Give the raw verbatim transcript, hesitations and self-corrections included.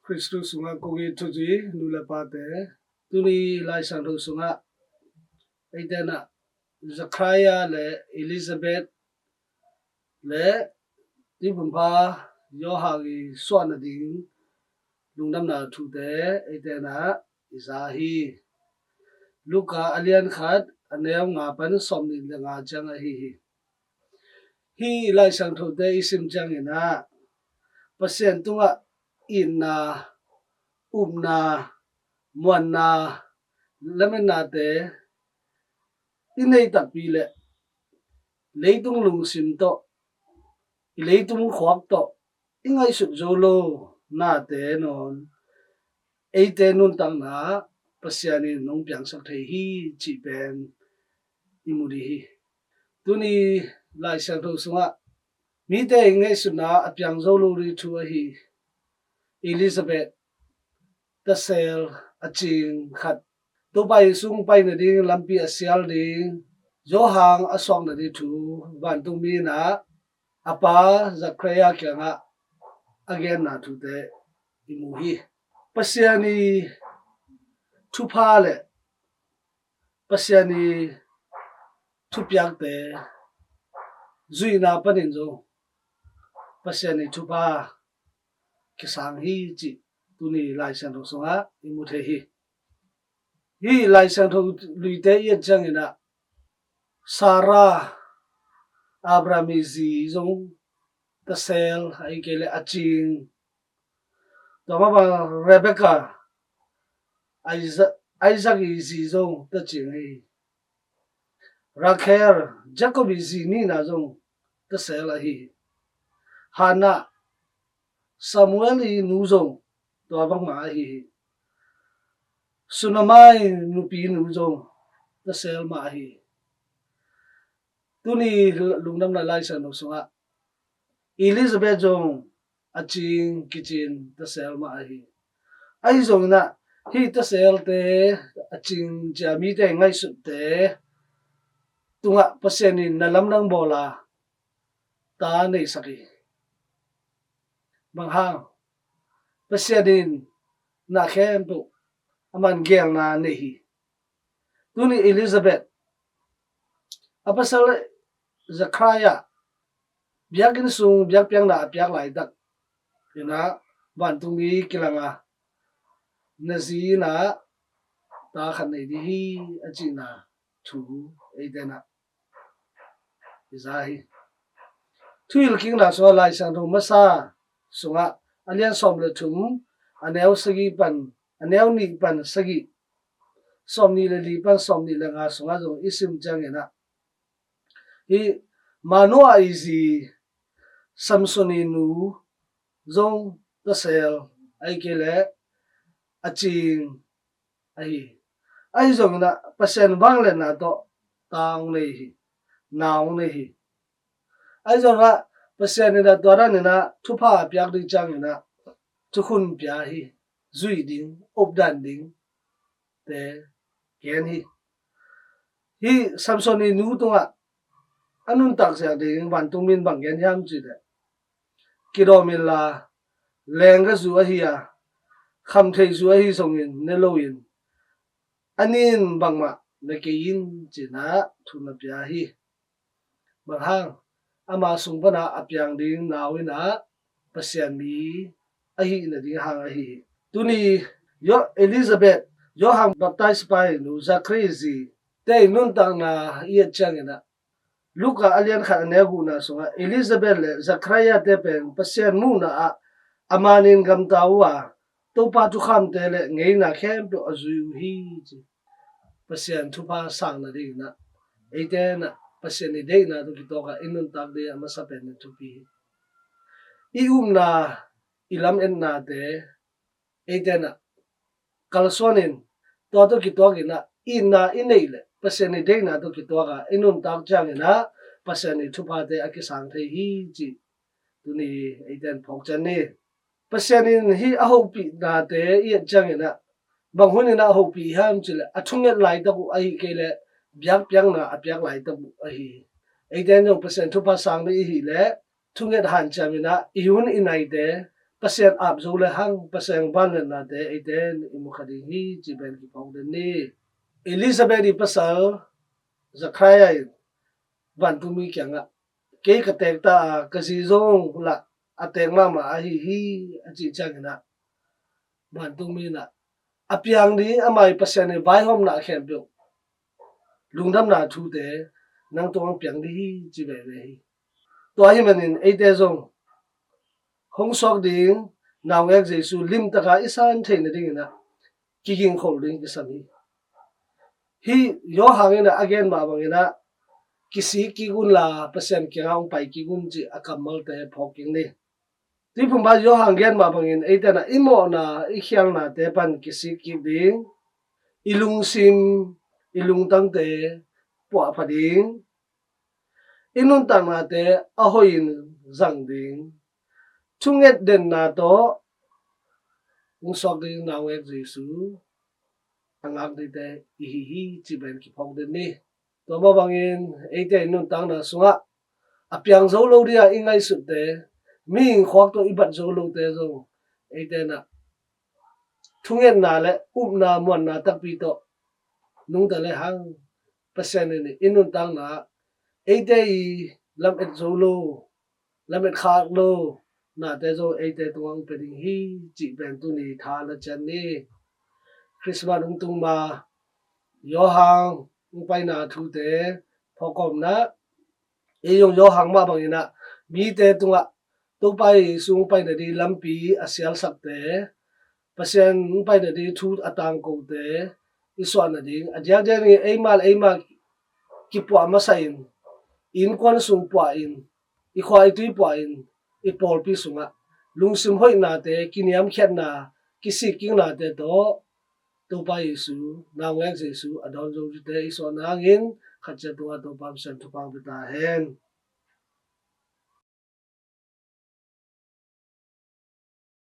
Khristu sungah kong it thuzui nu le pate, tuni Lai Siangtho sungah eite in ah Zechariah le Elizabeth le Tuiphumpa Johan i suah nading lungdamna thute eite in ah i za hi. Luka a lian khat, a neu nga pan sawmnih le nga ciang ahi hi. Hih Lai Siangthote i sim ciangin ah Pasian tungah itna, upna, muanna, lametnate i nei takpi leh leitung lungsim tawh, i leitung khuak tawh i ngaihsut zo lo nate nawn eite nuntakna Pasian in hong piangsak thei hi cih pen i mu ding hi. Tuni Lai Siangtho sungah mite i ngaihsutna a piang zo lo ding thu ahi Elizabeth tasel a cing khat, Topa i sung pai nading lampi a sial ding, Johan a suak nading thu, vantungmi in ah a pa Zechariah kiangah a genna thute i mu hi. Pasian i thupha le Pasian i thupiakte zuihna panin zong Pasian i thupha kisang hi cih tuni Lai Siangtho sungah i mu thei hi. Hih Lai Siangtho luite i et ciangin ah Sarah, Abraham i zi zong tasel, ahih kei leh a cing. Tua mah bang Rebekah, Isaac, Isaac i zi zong tacing ahi hi. Rachel, Jacob i zi nihna zong tasel ahi hi. Hannah, Samuel i nu zong tua bangmah ahi hi. Sunamah i nupi nu zong tasel mah ahi hi. Tuni lungdamna Lai Siangtho sungah Elizabeth zong a cing kicin tasel mah ahi. Ahi zongin ah hih taselte, a cing cia mite ngaihsutte tungah Pasian in na lamdang bawl a ta neisak hi. Bang hang? Pasian in na khempeuh a man gelna nei hi. Tuni Elizabeth a pasal Zechariah biakinn sung biakpiakna a piak laitak in ah vantungmi kilang a, na zi in ah ta khat nei ding hi a cihna thu eite in ah i za hi. Thuhilhkikna sungah Lai Siangtho masa sungah a lian sawm le thum, a neu sagih pan, a neu nih pan sagih, sawmnih le li pan sawmnih le nga sungah zong i sim ciangin ah hih Manoah i zi Samson i nu zong tasel, ahih kei leh a cing ahi hi. Ahi zongin ah Pasian vangliatna tawh ta hong nei hi, na hong nei hi. Ahi zongin ah Pasian in ah tua danin ah thupha a piak ding ciangin ah thukhun pia hi. Zui ding, updan ding te gen hi. Hih Samson i nu tungah a nuntak ziak ding vantungmi in bang gen hiam cih leh, kidawm inla, leenggah zu ahi a, khamtheih zu ahi zongin ne loin a nin bangmah ne kei in ci-in ah thu na pia hi. Bang hang? Ama sung pan ah a piang ding nau in ah Pasian mi ahih nading hang ahi hi. Tuni Elizabeth, Johan baptise pa i nu Zachariah i zite i nuntakna i et ciangin ah Luka a lian khat a neu gukna sungah Elizabeth le Zachariah te pen Pasian muhna ah a manin gamta uh a, Topa thukhamte le ngeina khempeuh a zui uh hi ci. Pasian thupha sang nadingin ah eite in ah Pasian i deihna tawh kituak a i nuntak ding a masa pen in thupi hi. I upna, i lametnate eite in ah kalsuan in, tua tawh kituak in ah itna i neih leh Pasian i deihna tawh kituak a i nuntak ciangin ah Pasian i thuphate a kisang thei hi cih tuni eite in phawk ciat ni. Pasian in hih a hopihnate i et ciangin ah bang hun in ah a hopih hiam cih leh a thunget laitak uh ahih kei leh biakpiakna a piak laitak uh ahi hi. Eite in zong Pasian thupha sang ding i hih leh thunget hanciam in ah i hun i naite Pasian ap zo le hang Pasian vangliatnate eite in i mu kha ding hi, ci pen kiphawk den ni. Elizabeth i pasal Zechariah in vantungmi kiangah, kei ka teek ta a, ka zi zong lah a teek mahmah ahi hi, a cih ciangin ah vantungmi in ah a piang ding, ama i Pasian i vaihawmna khempeuh, lungdamna thute nang tungah piang ding hi, ci veve hi. Tua ahih manin eite zong hong suak ding Naungek Jesu limtaka i san theih nadingin ah kigingkhol ding kisam hi. Hih Johan in ah a gen mah bangin ah kisik kik unla Pasian kiangah hong pai kik un, cih a kammalte phawk kik ni. Tuiphumpa Johan gen mah bangin eite in ah i mawhna i khialnate pan kisik kik ding, i lungsim, i lungtangte puahpha ding, i nuntaknate a hoihin zang ding, thunget denna tawh hong suak ding Naungek Jesu a ngak dingte i hi hi, ci pen kiphawk den ni. Tua mah bangin eite i nuntakna sungah a piang zo lo ding a i ngaihsutte, mihing khuak tawh i bat zo lote zong eite in ah thungetna le upna muanna takpi tawh nungta le hang Pasian in i nuntakna eite i lamet zo lo, lamet khak lo nate zong eite tungah hong pia ding hi, cih pen tuni tha la cian ni. Christmas hong tung ma, Johan hong paina thute phawk kawmna, ei zong Johan mah bangin ah mite tungah Topa Jesu hong pai nading lampi a sialsakte, Pasian hong pai nading thu a tangkote i suah nading, a diakdiak in eima le eima kipuah masa in, i innkuan sung puah in, i khua i tui puah in, i pawlpi sungah lungsim hoihnate, kiniamkhiatna, kisikkiknate tawh Topa Jesu, Naungek Jesu a dawn zo dingte i suah nangin khat ciat tungah Topa Pasian thupha hong pia ta hen.